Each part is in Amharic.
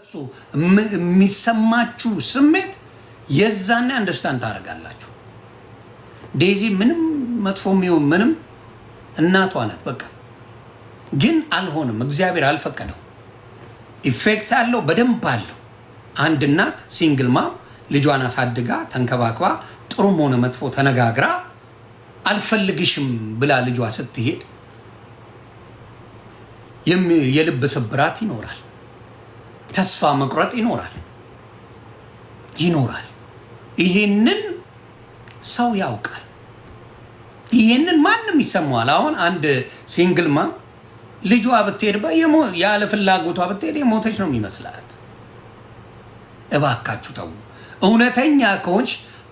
ስታለቅሱ የሚሰማችሁ ስሜት የዛኔ understand ታደርጋላችሁ። ዴዚ ምንም መጥፎ የሚሆን ምንም እናቷ ናት። በቃ ግን አልሆንም፣ እግዚአብሔር አልፈቀደውም። Effect አለው፣ በደንብ አለው። አንድ እናት single mom ልጇን አሳድጋ ተንከባክባ ጥሩም ሆነ መጥፎ ተነጋግራ አልፈልግሽም ብላ ልጇ ስትሄድ የልብ ስብራት ይኖራል፣ ተስፋ መቁረጥ ይኖራል ይኖራል። ይሄንን ሰው ያውቃል። ይሄንን ማንም ይሰማዋል። አሁን አንድ single mom ልጇ ብትሄድ ያለ ፍላጎቷ ብትሄድ የሞተች ነው የሚመስላት። እባካችሁ ተዉ። እውነተኛ ከሆንሽ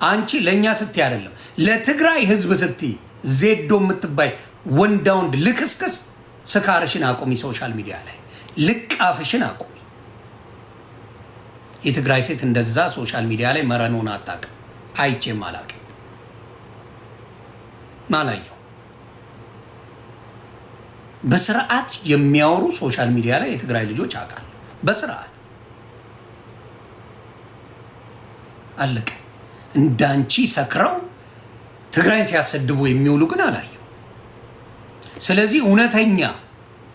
አንቺ ለእኛ ስትይ አይደለም ለትግራይ ህዝብ ስትይ ዜዶ የምትባይ ወንዳ ወንድ ልክስክስ ስካርሽን አቁሚ። Social media ላይ ልቃፍሽን አቁሚ። የትግራይ ሴት እንደዛ social media ላይ መረን አታውቅም። አይቼም አላውቅም፣ አላየው። በስርዓት የሚያወሩ social media ላይ የትግራይ ልጆች አውቃለሁ። በስርዓት አለቀ። እንዳንቺ ሰክረው ትግራይን ሲያሰድቡ የሚውሉ ግን አላየው። ስለዚህ እውነተኛ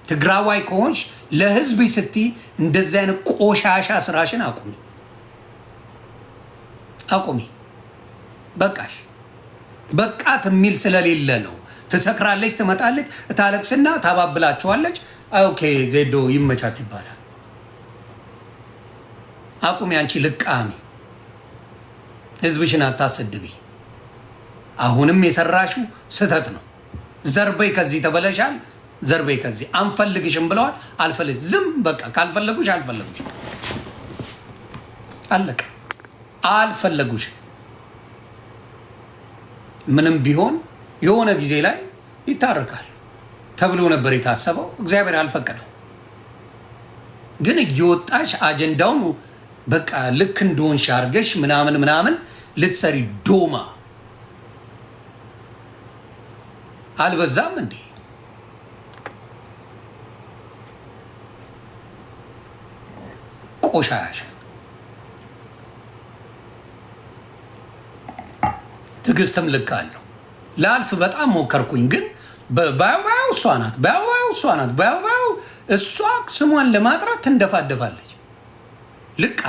ትግራዋይ ከሆንሽ ለህዝብ ስትይ እንደዚህ አይነት ቆሻሻ ስራሽን አቁሚ፣ አቁሚ። በቃሽ። በቃት የሚል ስለሌለ ነው። ትሰክራለች፣ ትመጣለች፣ ታለቅስና ታባብላችኋለች። Okay ዜዶ ይመቻት ይባላል። አቁሚ አንቺ ልቃሚ፣ ህዝብሽን አታሰድቢ። አሁንም የሰራሽው ስህተት ነው። ዘርበይ ከዚህ ተበለሻል፣ ዘርበይ ከዚህ አንፈልግሽም ብለዋል። አልፈልግ ዝም በቃ። ካልፈለጉሽ አልፈለጉሽ፣ አለቀ። አልፈለጉሽ ምንም ቢሆን የሆነ ጊዜ ላይ ይታረቃል ተብሎ ነበር የታሰበው። እግዚአብሔር አልፈቀደው። ግን እየወጣሽ አጀንዳውን በቃ ልክ እንደሆንሽ አድርገሽ ምናምን ምናምን ልትሰሪ ዶማ አልበዛም እንዴ? ቆሻሻ ትዕግስትም ልክ አለው። ላልፍ በጣም ሞከርኩኝ፣ ግን ባዩ ባዩ እሷ ናት፣ ባዩ ባዩ እሷ ናት፣ ባዩ ባዩ እሷ ስሟን ለማጥራት ትንደፋደፋለች። ልቃ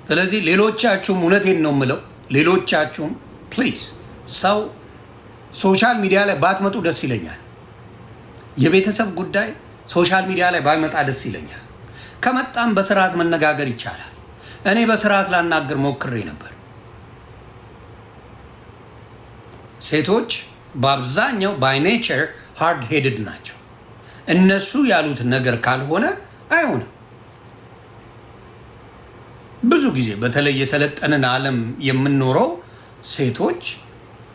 ስለዚህ ሌሎቻችሁም እውነቴን ነው የምለው፣ ሌሎቻችሁም please ሰው social media ላይ ባትመጡ ደስ ይለኛል። የቤተሰብ ጉዳይ social media ላይ ባይመጣ ደስ ይለኛል። ከመጣም በስርዓት መነጋገር ይቻላል። እኔ በስርዓት ላናግር ሞክሬ ነበር። ሴቶች በአብዛኛው by nature hard headed ናቸው። እነሱ ያሉት ነገር ካልሆነ አይሆንም። ብዙ ጊዜ በተለይ የሰለጠንን ዓለም የምንኖረው ሴቶች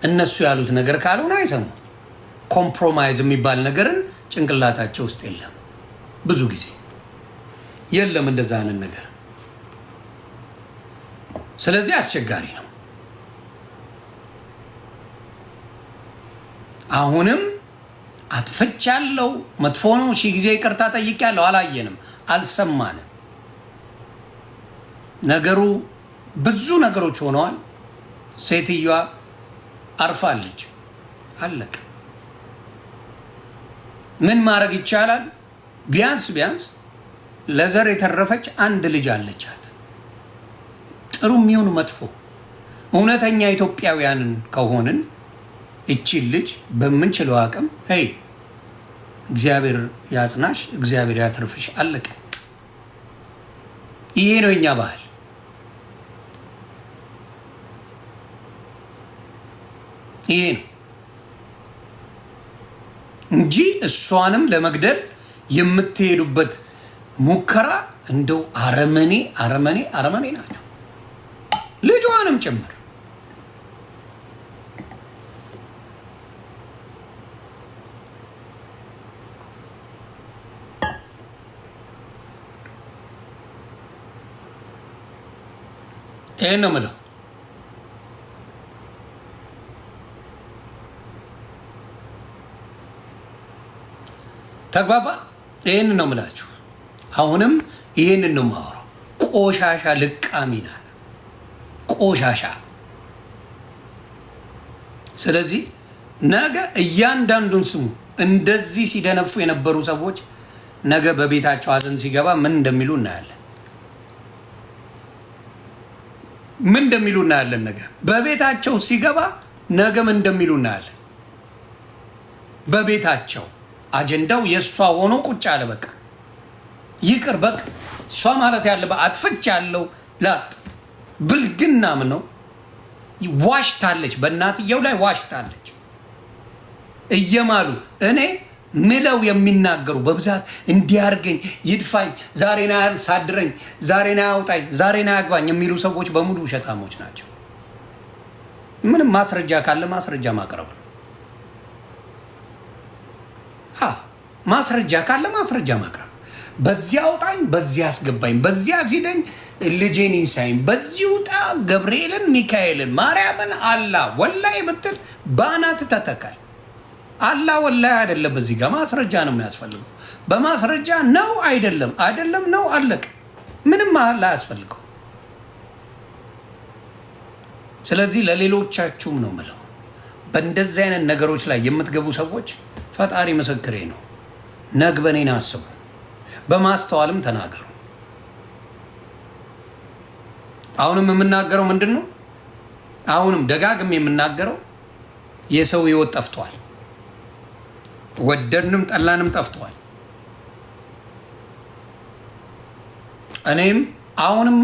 እነሱ ያሉት ነገር ካልሆነ አይሰሙም። Compromise የሚባል ነገርን ጭንቅላታቸው ውስጥ የለም። ብዙ ጊዜ የለም እንደዛ አይነት ነገር። ስለዚህ አስቸጋሪ ነው። አሁንም አጥፍቻለሁ፣ መጥፎ ነው፣ ሺህ ጊዜ ይቅርታ ጠይቄያለሁ። አላየንም፣ አልሰማንም። ነገሩ ብዙ ነገሮች ሆነዋል። ሴትዮዋ አርፋለች። አለቀ። ምን ማድረግ ይቻላል? ቢያንስ ቢያንስ ለዘር የተረፈች አንድ ልጅ አለቻት። ጥሩ የሚሆን መጥፎ እውነተኛ ኢትዮጵያውያንን ከሆንን እቺን ልጅ በምንችለው አቅም hey እግዚአብሔር ያጽናሽ፣ እግዚአብሔር ያትርፍሽ። አለቀ። ይሄ ነው የኛ ባህል። ይሄ ነው እንጂ እሷንም ለመግደል የምትሄዱበት ሙከራ እንደው አረመኔ አረመኔ አረመኔ ናቸው፣ ልጇንም ጭምር። ይህን ነው የምለው። ተግባባ። ይህን ነው ምላችሁ። አሁንም ይህንን ነው የማወራው። ቆሻሻ ልቃሚ ናት፣ ቆሻሻ። ስለዚህ ነገ እያንዳንዱን ስሙ። እንደዚህ ሲደነፉ የነበሩ ሰዎች ነገ በቤታቸው ሀዘን ሲገባ ምን እንደሚሉ እናያለን። ምን እንደሚሉ እናያለን። ነገ በቤታቸው ሲገባ ነገ ምን እንደሚሉ እናያለን። በቤታቸው አጀንዳው የእሷ ሆኖ ቁጭ አለ። በቃ ይቅር በቃ እሷ ማለት ያለበት አጥፍች ያለው ላጥ ብልግናም ነው። ዋሽታለች፣ በእናትየው ላይ ዋሽታለች እየማሉ እኔ ምለው የሚናገሩ በብዛት እንዲያርገኝ ይድፋኝ፣ ዛሬን አያሳድረኝ፣ ዛሬን አያውጣኝ፣ ዛሬን አያግባኝ የሚሉ ሰዎች በሙሉ ውሸታሞች ናቸው። ምንም ማስረጃ ካለ ማስረጃ ማቅረብ ነው። ማስረጃ ካለ ማስረጃ ማቅረብ። በዚያ አውጣኝ፣ በዚያ አስገባኝ፣ በዚያ ሲደኝ ልጄን ይንሳኝ፣ በዚህ ውጣ ገብርኤልን፣ ሚካኤልን፣ ማርያምን አላ ወላይ ብትል በአናት ተተካል። አላ ወላይ አይደለም። እዚህ ጋር ማስረጃ ነው የሚያስፈልገው። በማስረጃ ነው አይደለም፣ አይደለም ነው አለቅ። ምንም መሀል አያስፈልገው። ስለዚህ ለሌሎቻችሁም ነው ምለው፣ በእንደዚህ አይነት ነገሮች ላይ የምትገቡ ሰዎች ፈጣሪ ምስክሬ ነው፣ ነግበኔን አስቡ፣ በማስተዋልም ተናገሩ። አሁንም የምናገረው ምንድን ነው? አሁንም ደጋግም የምናገረው የሰው ህይወት ጠፍቷል። ወደድንም ጠላንም ጠፍቷል። እኔም አሁንም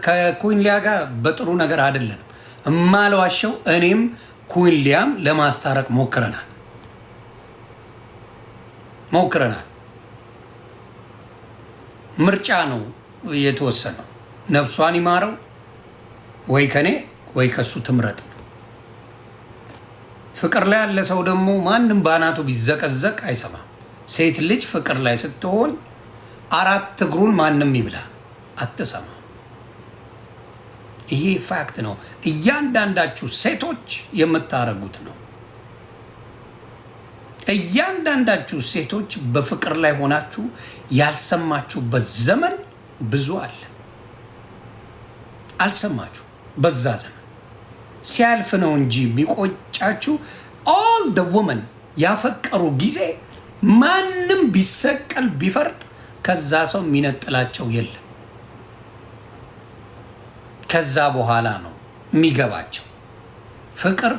ከኩንሊያ ጋር በጥሩ ነገር አይደለንም እማልዋሸው። እኔም ኩንሊያም ለማስታረቅ ሞክረናል ሞክረናል። ምርጫ ነው የተወሰነው። ነፍሷን ይማረው ወይ ከኔ ወይ ከሱ ትምረጥ። ፍቅር ላይ ያለ ሰው ደግሞ ማንም በአናቱ ቢዘቀዘቅ አይሰማም። ሴት ልጅ ፍቅር ላይ ስትሆን አራት እግሩን ማንም ይብላ አትሰማም። ይሄ fact ነው። እያንዳንዳችሁ ሴቶች የምታረጉት ነው። እያንዳንዳችሁ ሴቶች በፍቅር ላይ ሆናችሁ ያልሰማችሁበት ዘመን ብዙ አለ። አልሰማችሁ በዛ ዘመን ሲያልፍ ነው እንጂ የሚቆጫችሁ። All the women ያፈቀሩ ጊዜ ማንም ቢሰቀል ቢፈርጥ ከዛ ሰው የሚነጥላቸው የለም። ከዛ በኋላ ነው የሚገባቸው። ፍቅር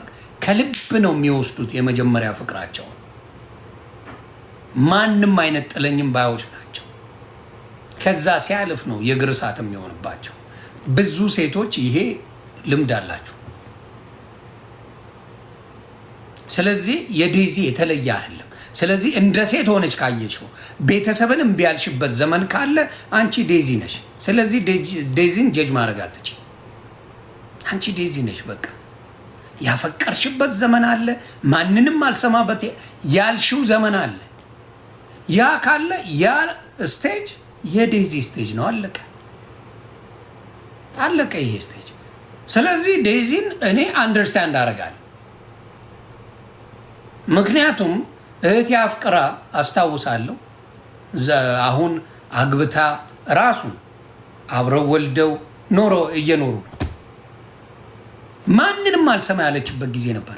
ከልብ ነው የሚወስዱት። የመጀመሪያ ፍቅራቸውን ማንም አይነጥለኝም ባዮች ናቸው። ከዛ ሲያልፍ ነው የእግር እሳት የሚሆንባቸው። ብዙ ሴቶች ይሄ ልምድ አላችሁ። ስለዚህ የዴዚ የተለየ አይደለም። ስለዚህ እንደ ሴት ሆነች ካየችው ቤተሰብን እምቢ ያልሽበት ዘመን ካለ አንቺ ዴዚ ነሽ። ስለዚህ ዴዚን ጀጅ ማድረግ አትችይም። አንቺ ዴዚ ነሽ። በቃ ያፈቀርሽበት ዘመን አለ። ማንንም አልሰማበት ያልሽው ዘመን አለ። ያ ካለ ያ stage የዴዚ stage ነው። አለቀ አለቀ ይሄ stage። ስለዚህ ዴዚን እኔ understand አደርጋለሁ። ምክንያቱም እህቴ አፍቅራ አስታውሳለሁ። አሁን አግብታ ራሱን አብረው ወልደው ኖሮ እየኖሩ ነው። ማንንም አልሰማ ያለችበት ጊዜ ነበረ።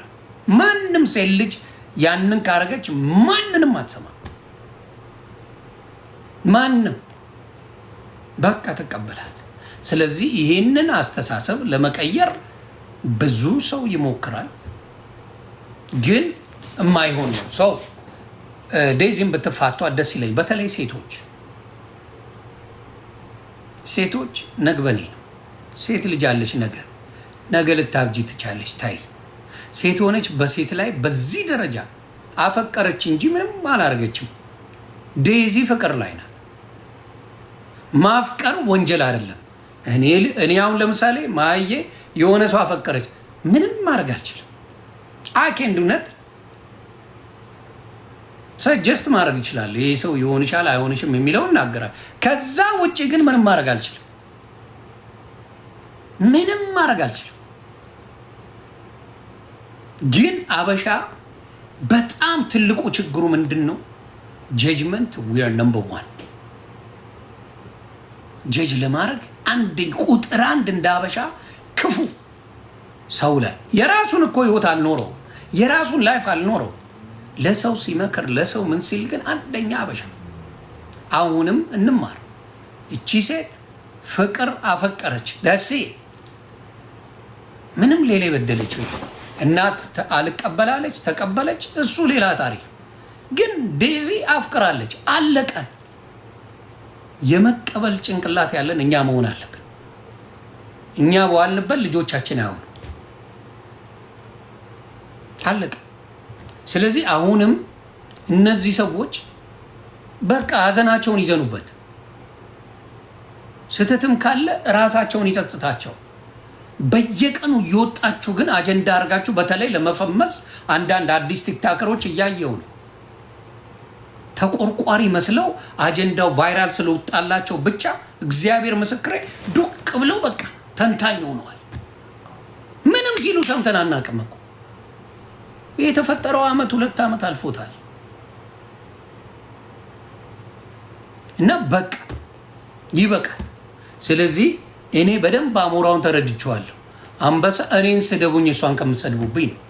ማንም ሴት ልጅ ያንን ካረገች ማንንም አትሰማ። ማንም በቃ ትቀበላል። ስለዚህ ይህንን አስተሳሰብ ለመቀየር ብዙ ሰው ይሞክራል፣ ግን የማይሆን ነው። ሰው ዴዚን ብትፋቷ ደስ ይለኝ። በተለይ ሴቶች ሴቶች ነግበኔ ነው። ሴት ልጅ አለች፣ ነገ ነገ ልታብጂ ትቻለች። ታይ ሴት ሆነች በሴት ላይ በዚህ ደረጃ አፈቀረች እንጂ ምንም አላደረገችም። ዴዚ ፍቅር ላይ ናት። ማፍቀር ወንጀል አይደለም። እኔ አሁን ለምሳሌ ማየ የሆነ ሰው አፈቀረች፣ ምንም ማድረግ አልችልም። አኬንዱነት suggest ማድረግ ይችላል። ይህ ሰው ይሆንሻል አይሆንሽም የሚለው እናገራል። ከዛ ውጭ ግን ምንም ማድረግ አልችልም። ምንም ማድረግ አልችልም። ግን አበሻ በጣም ትልቁ ችግሩ ምንድን ነው? Judgment, we are number one። Judge ለማድረግ አንድ ቁጥር አንድ እንደ አበሻ ክፉ። ሰው ላይ የራሱን እኮ ህይወት አልኖረው፣ የራሱን life አልኖረው። ለሰው ሲመክር፣ ለሰው ምን ሲል ግን አንደኛ አበሻ። አሁንም እንማር። እቺ ሴት ፍቅር አፈቀረች። That's it። ምንም ሌላ የበደለችው እናት አልቀበላለች፣ ተቀበለች፣ እሱ ሌላ ታሪክ። ግን ዴዚ አፍቅራለች፣ አለቀ። የመቀበል ጭንቅላት ያለን እኛ መሆን አለብን። እኛ በዋልንበት ልጆቻችን አያውሉ። አለቀ። ስለዚህ አሁንም እነዚህ ሰዎች በቃ ሀዘናቸውን ይዘኑበት፣ ስህተትም ካለ ራሳቸውን ይጸጽታቸው። በየቀኑ እየወጣችሁ ግን አጀንዳ አድርጋችሁ በተለይ ለመፈመስ አንዳንድ አዲስ ቲክታከሮች እያየው ነው። ተቆርቋሪ መስለው አጀንዳው viral ስለወጣላቸው ብቻ፣ እግዚአብሔር ምስክሬ፣ ዱቅ ብለው በቃ ተንታኝ ሆነዋል። ምንም ሲሉ ሰምተን አናውቅም እኮ። የተፈጠረው አመት 2 ዓመት አልፎታል። እና በቃ ይበቃል። ስለዚህ እኔ በደንብ አሞራውን ተረድቼዋለሁ። አንበሳ እኔን ስደቡኝ እሷን ከምትሰድቡብኝ ነው።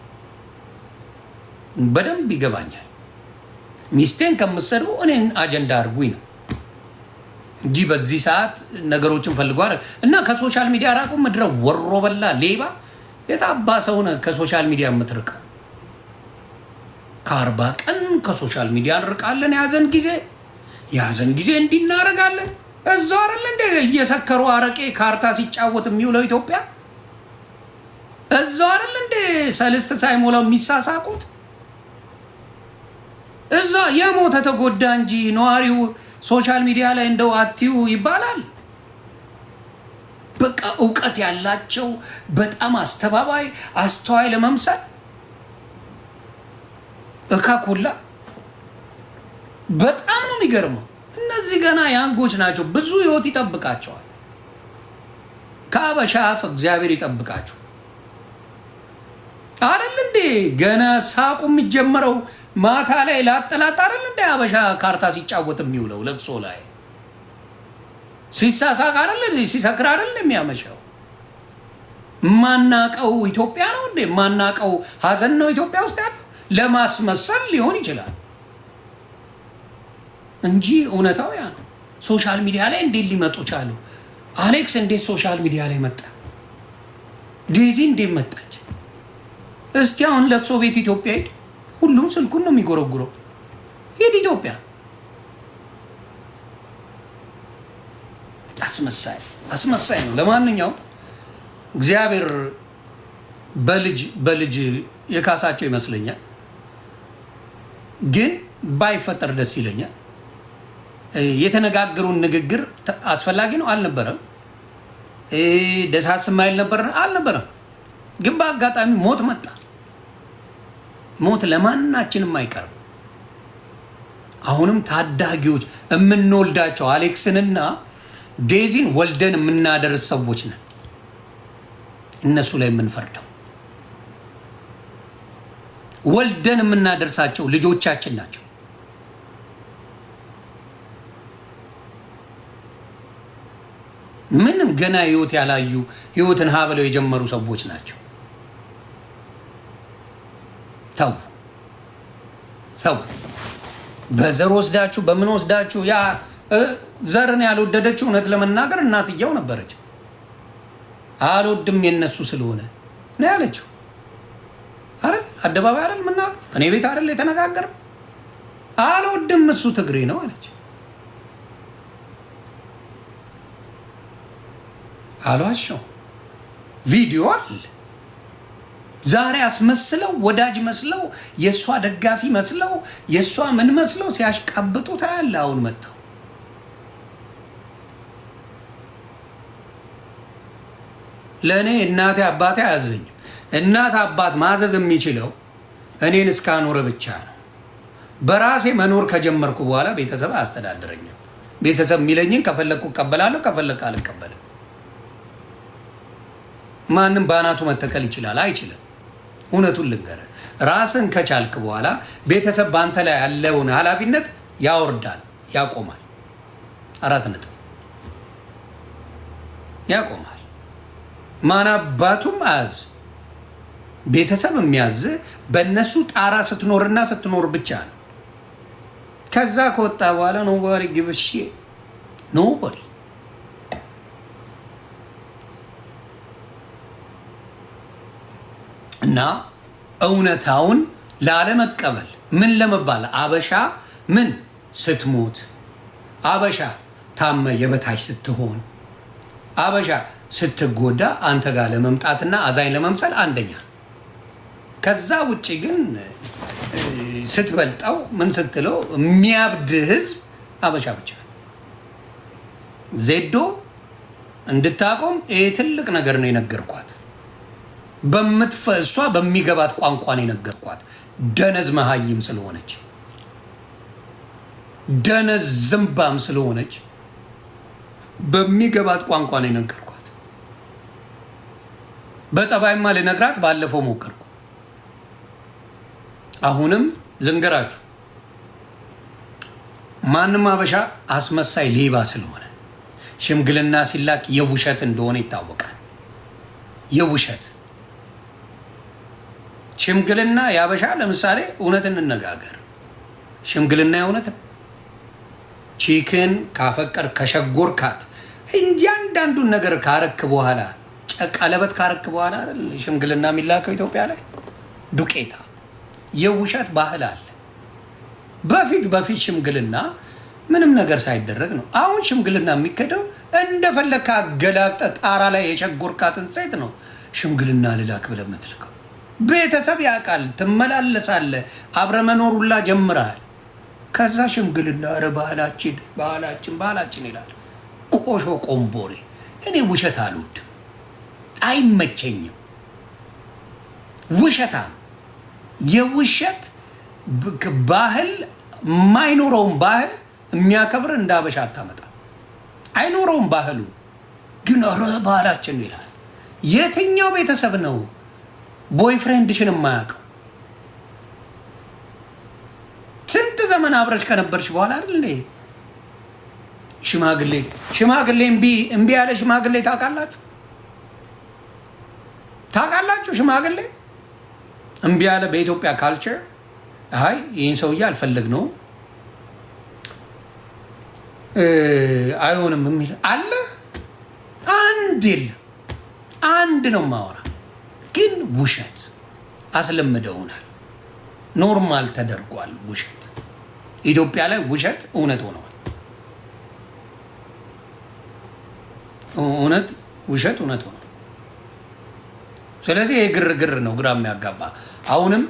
በደንብ ይገባኛል። ሚስቴን ከምትሰድቡ እኔን አጀንዳ አድርጉኝ ነው እንጂ በዚህ ሰዓት ነገሮችን ፈልጎ እና ከ social media ራቁ። ምድረ ወሮ በላ ሌባ፣ የታባ ሰው ነህ ከ social media የምትርቀው? ከ40 ቀን ከ social media እንርቃለን። የያዘን ጊዜ የያዘን ጊዜ እንዲህ እናደርጋለን። እዛው አይደል እንደ እየሰከሩ አረቄ ካርታ ሲጫወት የሚውለው ኢትዮጵያ? እዛው አይደል እንደ ሰልስት ሳይሞላው የሚሳሳቁት? እዛ የሞተ ተጎዳ እንጂ ነዋሪው social media ላይ እንደው አትዩ ይባላል። በቃ እውቀት ያላቸው በጣም አስተባባይ አስተዋይ ለመምሰል እካኩላ በጣም ነው የሚገርመው። እነዚህ ገና young ኦች ናቸው። ብዙ ህይወት ይጠብቃቸዋል። ከአበሻ አፍ እግዚአብሔር ይጠብቃችሁ። አይደል እንዴ? ገና ሳቁ የሚጀመረው ማታ ላይ ላጥ ላጥ አይደል እንዴ? አበሻ ካርታ ሲጫወት የሚውለው ለቅሶ ላይ ሲሳሳቅ አይደል? ሲሰክር አይደል የሚያመሸው? ማናቀው ኢትዮጵያ ነው እንዴ? ማናቀው ሀዘን ነው ኢትዮጵያ ውስጥ ያለው? ለማስመሰል ሊሆን ይችላል እንጂ እውነታው ያ ነው። Social media ላይ እንዴት ሊመጡ ቻሉ? አሌክስ እንዴት social media ላይ መጣ? ዴዚ እንዴት መጣች? እስቲ አሁን ለቅሶ ቤት ኢትዮጵያ ሂድ፣ ሁሉም ስልኩን ነው የሚጎረጉረው። ሂድ ኢትዮጵያ። አስመሳይ አስመሳይ ነው። ለማንኛውም እግዚአብሔር በልጅ በልጅ የካሳቸው ይመስለኛል። ግን ባይፈጠር ደስ ይለኛል። የተነጋገሩን ንግግር አስፈላጊ ነው አልነበረም። ደሳስ የማይል ነበር አልነበረም። ግን በአጋጣሚ ሞት መጣ። ሞት ለማናችንም አይቀርም። አሁንም ታዳጊዎች የምንወልዳቸው አሌክስንና ዴዚን ወልደን የምናደርስ ሰዎች ነን። እነሱ ላይ የምንፈርደው ወልደን የምናደርሳቸው ልጆቻችን ናቸው። ምንም ገና ህይወት ያላዩ፣ ህይወትን ሀ ብለው የጀመሩ ሰዎች ናቸው። ተው ተው። በዘር ወስዳችሁ በምን ወስዳችሁ ያ ዘርን ያልወደደችው እውነት ለመናገር እናትየው ነበረች። አልወድም የነሱ ስለሆነ ነው ያለችው። አይደል አደባባይ አይደል ምናገር፣ እኔ ቤት አይደል የተነጋገር፣ አልወድም እሱ ትግሬ ነው አለች። አልዋሸው፣ ቪዲዮ አለ። ዛሬ አስመስለው ወዳጅ መስለው፣ የእሷ ደጋፊ መስለው፣ የእሷ ምን መስለው ሲያሽቃብጡ ታያለህ። አሁን መጥተው ለእኔ እናቴ አባቴ አያዘኝም። እናት አባት ማዘዝ የሚችለው እኔን እስካኖረ ብቻ ነው። በራሴ መኖር ከጀመርኩ በኋላ ቤተሰብ አያስተዳድረኝም። ቤተሰብ የሚለኝን ከፈለግኩ እቀበላለሁ፣ ከፈለግኩ አልቀበልም። ማንም በአናቱ መተከል ይችላል? አይችልም። እውነቱን ልንገርህ፣ ራስን ከቻልክ በኋላ ቤተሰብ በአንተ ላይ ያለውን ኃላፊነት ያወርዳል፣ ያቆማል። 4 ነጥብ ያቆማል። ማን አባቱም አያዝ። ቤተሰብ የሚያዝ በእነሱ ጣራ ስትኖርና ስትኖር ብቻ ነው። ከዛ ከወጣ በኋላ nobody give a shit, nobody። እና እውነታውን ላለመቀበል ምን ለመባል አበሻ ምን ስትሞት፣ አበሻ ታመ የበታች ስትሆን፣ አበሻ ስትጎዳ አንተ ጋር ለመምጣትና አዛኝ ለመምሰል አንደኛ። ከዛ ውጭ ግን ስትበልጠው ምን ስትለው የሚያብድ ህዝብ አበሻ ብቻ። ዜዶ እንድታቆም ይሄ ትልቅ ነገር ነው የነገርኳት። እሷ በሚገባት ቋንቋ ነው የነገርኳት። ደነዝ መሀይም ስለሆነች፣ ደነዝ ዝምባም ስለሆነች በሚገባት ቋንቋ ነው የነገርኳት። በጸባይማ ልነግራት ባለፈው ሞከርኩ። አሁንም ልንገራችሁ፣ ማንም አበሻ አስመሳይ ሌባ ስለሆነ ሽምግልና ሲላክ የውሸት እንደሆነ ይታወቃል። የውሸት ሽምግልና የአበሻ ለምሳሌ እውነት እንነጋገር፣ ሽምግልና የእውነት chick ን ካፈቀር ከሸጎርካት እያንዳንዱን ነገር ካረክ በኋላ፣ ቀለበት ካረክ በኋላ አይደል ሽምግልና የሚላከው? ኢትዮጵያ ላይ ዱቄታ የውሸት ባህል አለ። በፊት በፊት ሽምግልና ምንም ነገር ሳይደረግ ነው። አሁን ሽምግልና የሚከደው እንደፈለግከ አገላብጠ ጣራ ላይ የሸጎርካትን ሴት ነው ሽምግልና ልላክ ብለህ የምትልከው። ቤተሰብ ያውቃል። ትመላለሳለህ። አብረ መኖሩላ ጀምረሃል። ከዛ ሽምግልና ኧረ ባህላችን ባህላችን ባህላችን ይላል። ቆሾ ቆምቦሬ። እኔ ውሸት አልወድም፣ አይመቸኝም። ውሸታም የውሸት ባህል የማይኖረውን ባህል የሚያከብር እንደ አበሻ አታመጣ። አይኖረውም ባህሉ ግን ኧረ ባህላችን ይላል። የትኛው ቤተሰብ ነው boyfriend ሽን የማያውቀው? ስንት ዘመን አብረሽ ከነበርሽ በኋላ አይደል እንዴ? ሽማግሌ ሽማግሌ እምቢ እምቢ ያለ ሽማግሌ ታውቃላችሁ? ታውቃላችሁ? ሽማግሌ እምቢ ያለ በኢትዮጵያ culture አይ ይህን ሰውዬ አልፈለግነውም አይሆንም የሚል አለ? አንድ የለም። አንድ ነው ማወራ። ግን ውሸት አስለምደውናል። Normal ተደርጓል። ውሸት ኢትዮጵያ ላይ ውሸት እውነት ሆነዋል። እውነት ውሸት እውነት ሆነዋል። ስለዚህ ይህ ግርግር ነው ግራ የሚያጋባ። አሁንም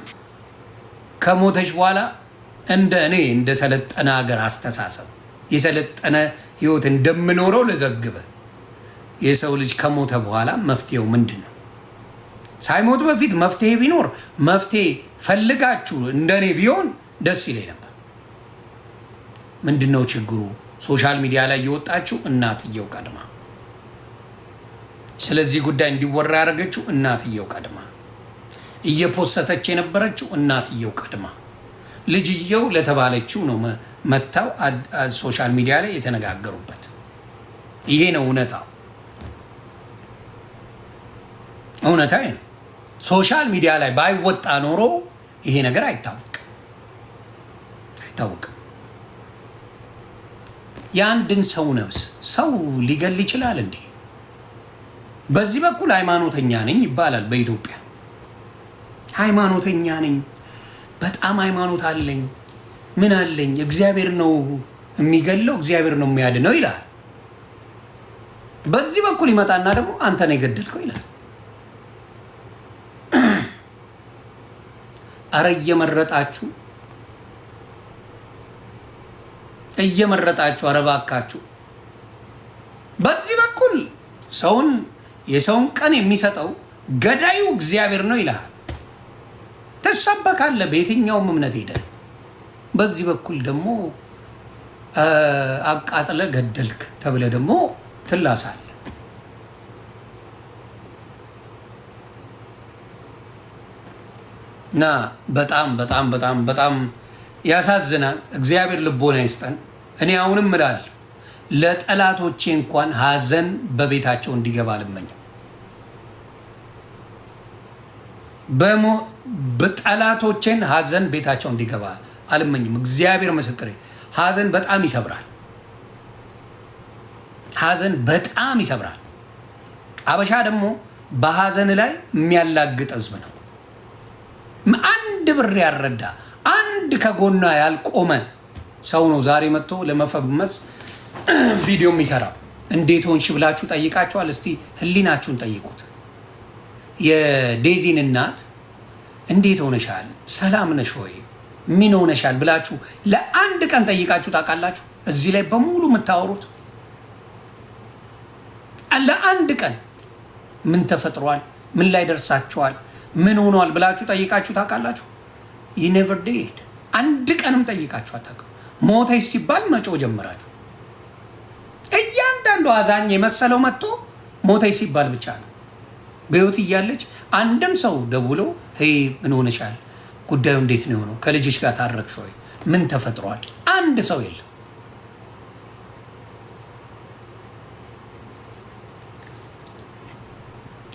ከሞተች በኋላ እንደ እኔ እንደ ሰለጠነ ሀገር አስተሳሰብ የሰለጠነ ህይወት እንደምኖረው ልዘግበ የሰው ልጅ ከሞተ በኋላ መፍትሄው ምንድን ነው? ሳይሞት በፊት መፍትሄ ቢኖር መፍትሄ ፈልጋችሁ እንደኔ ቢሆን ደስ ይለኝ ነበር። ምንድን ነው ችግሩ? Social media ላይ የወጣችው እናትየው ቀድማ፣ ስለዚህ ጉዳይ እንዲወራ ያደረገችው እናትየው ቀድማ፣ እየፖሰተች የነበረችው እናትየው ቀድማ፣ ልጅየው ለተባለችው ነው መታው social media ላይ የተነጋገሩበት። ይሄ ነው እውነታው። እውነታ ነው። Social media ላይ ባይወጣ ኖሮ ይሄ ነገር አይታወቅም አይታወቅም። የአንድን ሰው ነፍስ ሰው ሊገል ይችላል እንዴ? በዚህ በኩል ሃይማኖተኛ ነኝ ይባላል። በኢትዮጵያ ሃይማኖተኛ ነኝ፣ በጣም ሃይማኖት አለኝ፣ ምን አለኝ፣ እግዚአብሔር ነው የሚገለው፣ እግዚአብሔር ነው የሚያድነው ይላል። በዚህ በኩል ይመጣና ደግሞ አንተ ነው የገደልከው ይላል። አረ እየመረጣችሁ እየመረጣችሁ፣ አረ እባካችሁ። በዚህ በኩል ሰውን የሰውን ቀን የሚሰጠው ገዳዩ እግዚአብሔር ነው ይልሃል። ትሰበካለህ በየትኛውም እምነት ሄደህ። በዚህ በኩል ደግሞ አቃጥለ ገደልክ ተብለ ደግሞ ትላሳለህ። እና በጣም በጣም በጣም በጣም ያሳዝናል። እግዚአብሔር ልቦና ይስጠን። እኔ አሁንም እላለሁ ለጠላቶቼ እንኳን ሀዘን በቤታቸው እንዲገባ አልመኝም። በጠላቶቼን ሀዘን ቤታቸው እንዲገባ አልመኝም። እግዚአብሔር ምስክሬ፣ ሀዘን በጣም ይሰብራል። ሀዘን በጣም ይሰብራል። አበሻ ደግሞ በሀዘን ላይ የሚያላግጥ ህዝብ ነው። አንድ ብር ያልረዳ፣ አንድ ከጎኗ ያልቆመ ሰው ነው ዛሬ መጥቶ ለመፈመስ ቪዲዮ የሚሰራው። እንዴት ሆንሽ ብላችሁ ጠይቃችኋል? እስቲ ህሊናችሁን ጠይቁት። የዴዚን እናት እንዴት ሆነሻል? ሰላም ነሽ ወይ? ምን ሆነሻል ብላችሁ ለአንድ ቀን ጠይቃችሁ ታውቃላችሁ? እዚህ ላይ በሙሉ የምታወሩት ለአንድ ቀን ምን ተፈጥሯል፣ ምን ላይ ደርሳችኋል፣ ምን ሆኗል ብላችሁ ጠይቃችሁ ታውቃላችሁ? You never did። አንድ ቀንም ጠይቃችሁ አታውቅም። ሞተች ሲባል መጮህ ጀመራችሁ። እያንዳንዱ አዛኝ የመሰለው መጥቶ ሞተች ሲባል ብቻ ነው። በህይወት እያለች አንድም ሰው ደውሎ hey ምን ሆነሻል፣ ጉዳዩ እንዴት ነው የሆነው፣ ከልጅሽ ጋር ታረቅሽ ወይ፣ ምን ተፈጥሯል? አንድ ሰው የለም።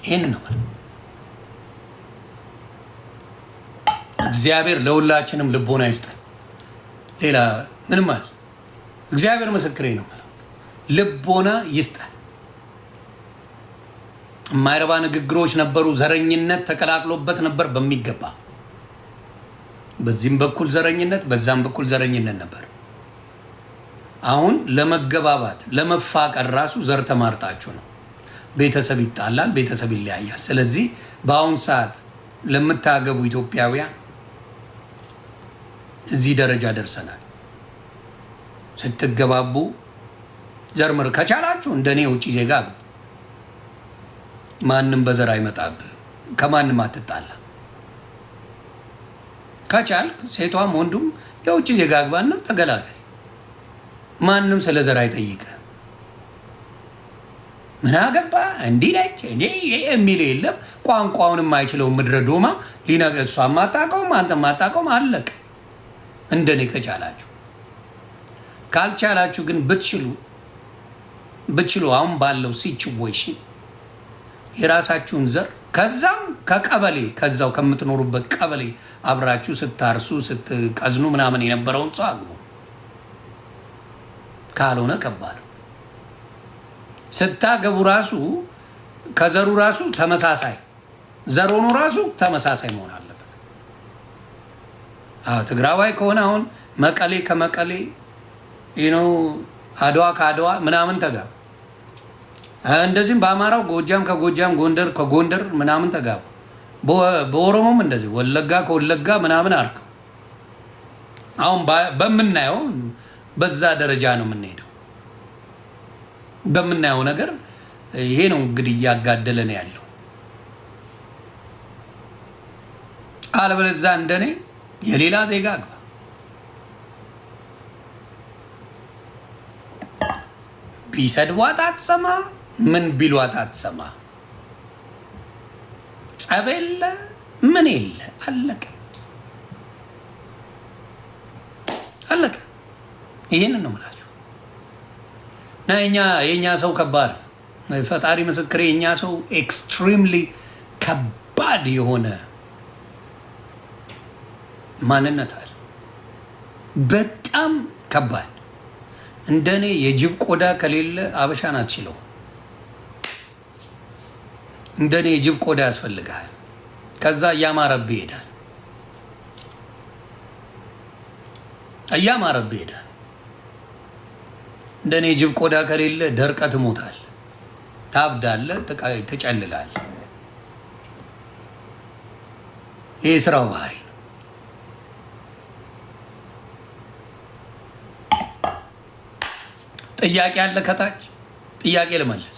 ይህን ነው። እግዚአብሔር ለሁላችንም ልቦና ይስጠን። ሌላ ምንም አለ እግዚአብሔር ምስክሬ ነው። ልቦና ይስጠን። የማይረባ ንግግሮች ነበሩ። ዘረኝነት ተቀላቅሎበት ነበር በሚገባ። በዚህም በኩል ዘረኝነት፣ በዛም በኩል ዘረኝነት ነበር። አሁን ለመገባባት ለመፋቀር ራሱ ዘር ተማርጣችሁ ነው። ቤተሰብ ይጣላል፣ ቤተሰብ ይለያያል። ስለዚህ በአሁን ሰዓት ለምታገቡ ኢትዮጵያውያን እዚህ ደረጃ ደርሰናል። ስትገባቡ ዘርምር ከቻላችሁ እንደኔ የውጭ ዜጋ አግቡ። ማንም በዘር አይመጣብህ፣ ከማንም አትጣላ። ከቻልክ ሴቷም ወንዱም የውጭ ዜጋ አግባና ተገላገል። ማንም ስለ ዘር አይጠይቅህ። ምን አገባ እንዲህ ነች የሚል የለም። ቋንቋውን የማይችለው ምድረ ዶማ ሊነገ እሷ ማታውቀውም አንተ ማታውቀውም አለቅ። እንደኔ ከቻላችሁ፣ ካልቻላችሁ ግን ብትችሉ ብትችሉ አሁን ባለው situation የራሳችሁን ዘር ከዛም ከቀበሌ ከዛው ከምትኖሩበት ቀበሌ አብራችሁ ስታርሱ ስትቀዝኑ ምናምን የነበረውን ሰው አግቡ። ካልሆነ ከባድ። ስታገቡ ራሱ ከዘሩ ራሱ ተመሳሳይ ዘር ሆኖ ራሱ ተመሳሳይ መሆን አለበት። አዎ ትግራዋይ ከሆነ አሁን መቀሌ ከመቀሌ ነው፣ አድዋ ከአድዋ ምናምን ተጋቡ። እንደዚህም በአማራው ጎጃም ከጎጃም፣ ጎንደር ከጎንደር ምናምን ተጋቡ። በኦሮሞም እንደዚህ ወለጋ ከወለጋ ምናምን አርከው አሁን በምናየው በዛ ደረጃ ነው የምንሄደው። በምናየው ነገር ይሄ ነው እንግዲህ እያጋደለን ያለው። አለበለዚያ እንደኔ የሌላ ዜጋ አግባ። ቢሰድቧት አትሰማ፣ ምን ቢሏት አትሰማ። ጸብ የለ ምን የለ፣ አለቀ አለቀ። ይህንን ነው የምላችሁ። እና የኛ ሰው ከባድ፣ ፈጣሪ ምስክሬ፣ የኛ ሰው extremely ከባድ የሆነ ማንነት አለ። በጣም ከባድ። እንደኔ የጅብ ቆዳ ከሌለ አበሻን አትችለው። እንደኔ የጅብ ቆዳ ያስፈልግሃል። ከዛ እያማረብህ ይሄዳል፣ እያማረብህ ይሄዳል። እንደኔ የጅብ ቆዳ ከሌለ ደርቀህ ትሞታለህ፣ ታብዳለህ፣ ትጨልላለህ። ይህ የስራው ባህሪ ነው። ጥያቄ አለ ከታች፣ ጥያቄ ልመልስ።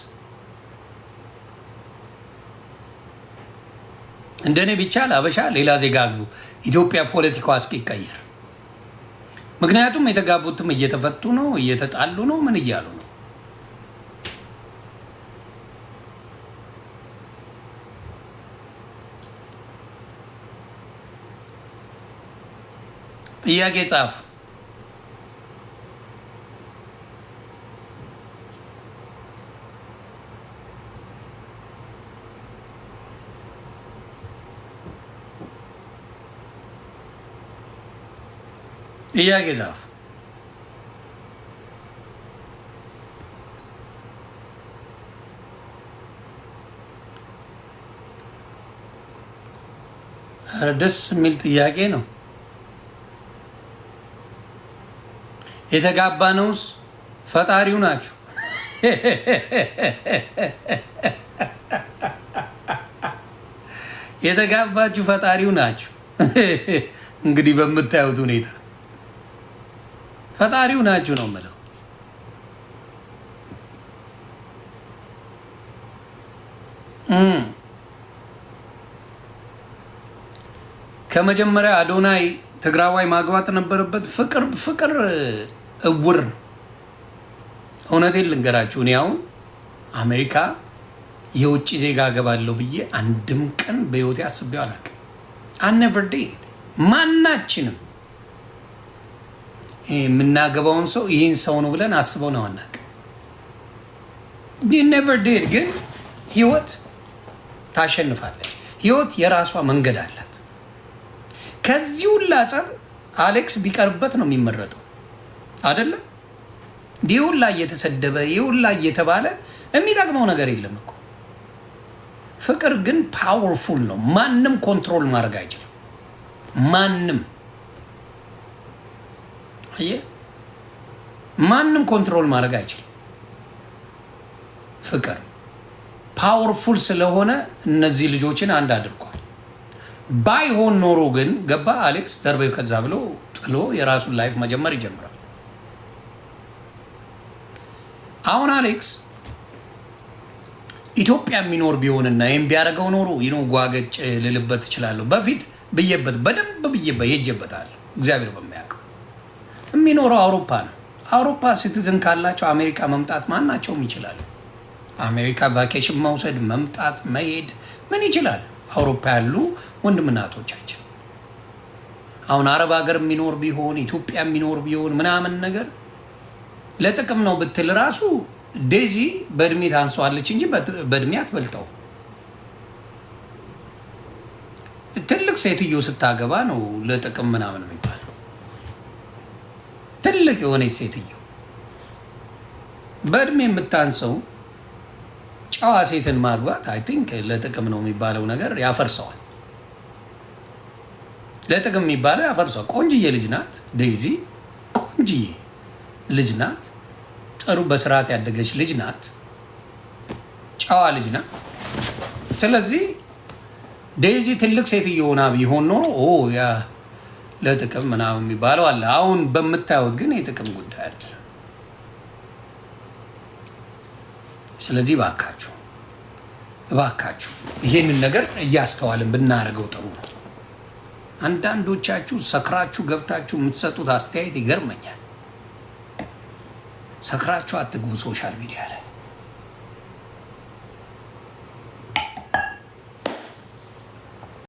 እንደኔ ቢቻል አበሻ ሌላ ዜጋ አግቡ፣ ኢትዮጵያ ፖለቲካዋ እስኪቀየር። ምክንያቱም የተጋቡትም እየተፈቱ ነው፣ እየተጣሉ ነው፣ ምን እያሉ ነው። ጥያቄ ጻፍ። ጥያቄ ጻፍ። ኧረ ደስ የሚል ጥያቄ ነው። የተጋባ ነውስ ፈጣሪው ናችሁ። የተጋባችሁ ፈጣሪው ናችሁ። እንግዲህ በምታዩት ሁኔታ ፈጣሪው ናችሁ ነው የምለው። ከመጀመሪያ አዶናይ ትግራዋይ ማግባት ነበረበት። ፍቅር ፍቅር እውር ነው። እውነቴን ልንገራችሁ፣ እኔ አሁን አሜሪካ የውጭ ዜጋ አገባለሁ ብዬ አንድም ቀን በህይወቴ አስቤው አላውቅም። I never did። ማናችንም የምናገባውን ሰው ይህን ሰው ነው ብለን አስበው ነው አናውቅም። Never did። ግን ህይወት ታሸንፋለች። ህይወት የራሷ መንገድ አላት። ከዚህ ሁላ ጸብ አሌክስ ቢቀርበት ነው የሚመረጠው አደለ? ይህ ሁላ እየተሰደበ ይህ ሁላ እየተባለ የሚጠቅመው ነገር የለም እኮ። ፍቅር ግን powerful ነው። ማንም control ማድረግ አይችልም። ማንም፣ አየህ፣ ማንም control ማድረግ አይችልም። ፍቅር powerful ስለሆነ እነዚህ ልጆችን አንድ አድርጓል። ባይሆን ኖሮ ግን ገባ አሌክስ ዘርበው ከዛ ብሎ ጥሎ የራሱን life መጀመር ይጀምራል። አሁን አሌክስ ኢትዮጵያ የሚኖር ቢሆንና ይህም ቢያደርገው ኖሮ ጓገጭ ልልበት እችላለሁ። በፊት ብዬበት በደንብ ብዬበት ሄጄበታለሁ። እግዚአብሔር በሚያውቀው የሚኖረው አውሮፓ ነው። አውሮፓ citizen ካላቸው አሜሪካ መምጣት ማናቸውም ይችላሉ። አሜሪካ vacation መውሰድ፣ መምጣት፣ መሄድ ምን ይችላል? አውሮፓ ያሉ ወንድምና እህቶቻችን አሁን አረብ ሀገር የሚኖር ቢሆን፣ ኢትዮጵያ የሚኖር ቢሆን ምናምን ነገር ለጥቅም ነው ብትል ራሱ ዴዚ በእድሜ ታንሰዋለች እንጂ በእድሜ አትበልጠው። ትልቅ ሴትዮ ስታገባ ነው ለጥቅም ምናምን የሚባለው። ትልቅ የሆነች ሴትዮ በእድሜ የምታንሰው ጨዋ ሴትን ማግባት I think ለጥቅም ነው የሚባለው ነገር ያፈርሰዋል። ለጥቅም የሚባለው ያፈርሰዋል። ቆንጅዬ ልጅ ናት ዴይዚ፣ ቆንጅዬ ልጅ ናት። ጥሩ በስርዓት ያደገች ልጅ ናት። ጨዋ ልጅ ናት። ስለዚህ ዴይዚ ትልቅ ሴትዮ ሆና ቢሆን ኖሮ ያ ለጥቅም ምናምን የሚባለው አለ። አሁን በምታዩት ግን የጥቅም ጉዳይ አለ። ስለዚህ እባካችሁ እባካችሁ ይሄንን ነገር እያስተዋልን ብናደርገው ጥሩ ነው። አንዳንዶቻችሁ ሰክራችሁ ገብታችሁ የምትሰጡት አስተያየት ይገርመኛል። ሰክራችሁ አትግቡ social media ላይ።